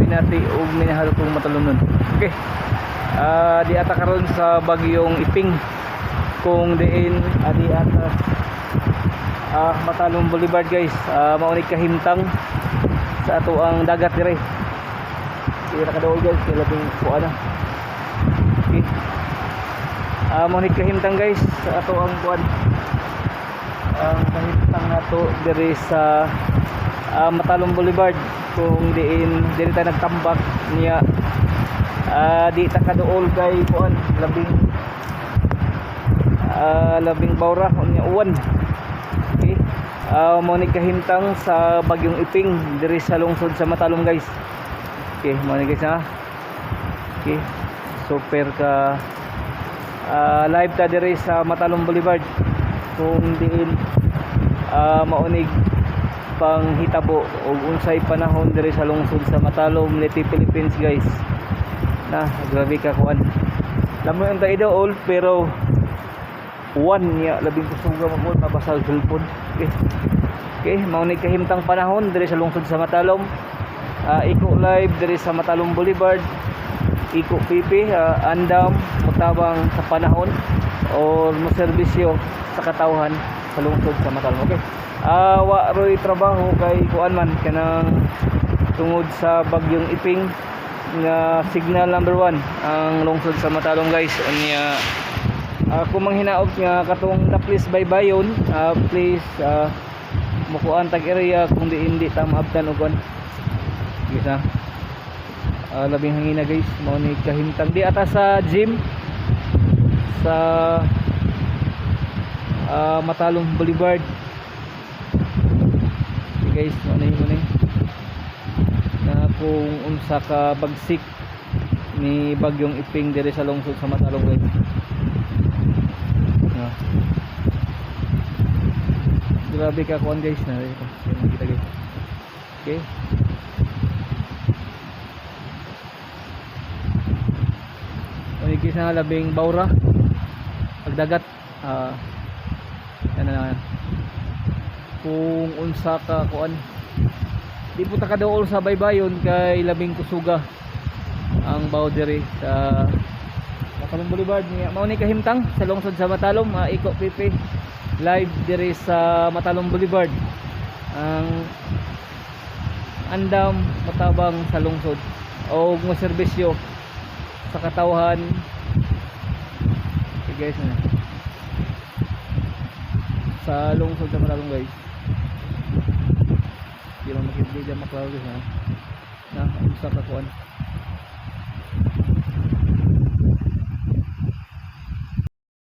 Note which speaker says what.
Speaker 1: Pinati ug minahal kong matalumnon. Okay. Di ata karon sa bagyong Iping kung diin adi ata Matalom Boulevard, guys. Mao ni kahimtang sa ato ang dagat dire. Di ra kaduol, guys, kay labing kuan na. Okay. Mao ni kahimtang, guys, sa ato ang kuan, ang kahimtang nato diri sa Matalom Boulevard kung diin diri ta nagtambak niya. Di ta kaduol kay kuan, labing labing bawra unya uwan. Okay. Mao ni kahimtang sa bagyong Iping diri sa lungsod sa Matalom, guys. Okay, mao ni, guys, ha. Okay. Super ka live ta diri sa Matalom Boulevard kung diin maunig panghitabo og unsay panahon diri sa lungsod sa Matalom, Leyte, Philippines, guys. Na grabe ka kuan. Lamoy ang idool pero uwan niya labing kusuga magud mabasa ang cellphone. Okay. Okay, mao ni kahimtang panahon diri sa lungsod sa Matalom. Iko live diri sa Matalom Boulevard. Iko PP, andam mutabang sa panahon or mo serbisyo sa katawhan sa lungsod sa Matalom. Okay. Wa roy trabaho kay kuan man kanang tungod sa bagyong Iping nga signal number 1 ang lungsod sa Matalom, guys. Unya kung manghinaot nga katong daplis baybayon, please mukuan tag area kung di hindi ta maabtan og kuan. Guys ha. Labing hangina, guys, mao ni kahimtang di ata sa gym sa Matalom Boulevard. Okay, guys, mao ni na kung unsa ka bagsik ni bagyong Iping diri sa lungsod sa Matalom, guys. Yeah. Grabe ka kuan, guys, na ito. Yan, kita, guys. Okay. Uy, na labing bawra. Pagdagat yan na. Kung unsa ka kuan. Di po ta kaduol sa baybayon kay labing kusuga ang boundary sa Matalom Boulevard niya. Mao ni kahimtang sa lungsod sa Matalom, Iko PP live diri sa Matalom Boulevard. Ang andam matabang sa lungsod o mo serbisyo sa katawhan. Okay, guys, ano? Sa lungsod sa Matalom, guys. Di man makita, di maklaro, guys, ha. Na unsa ka kuan.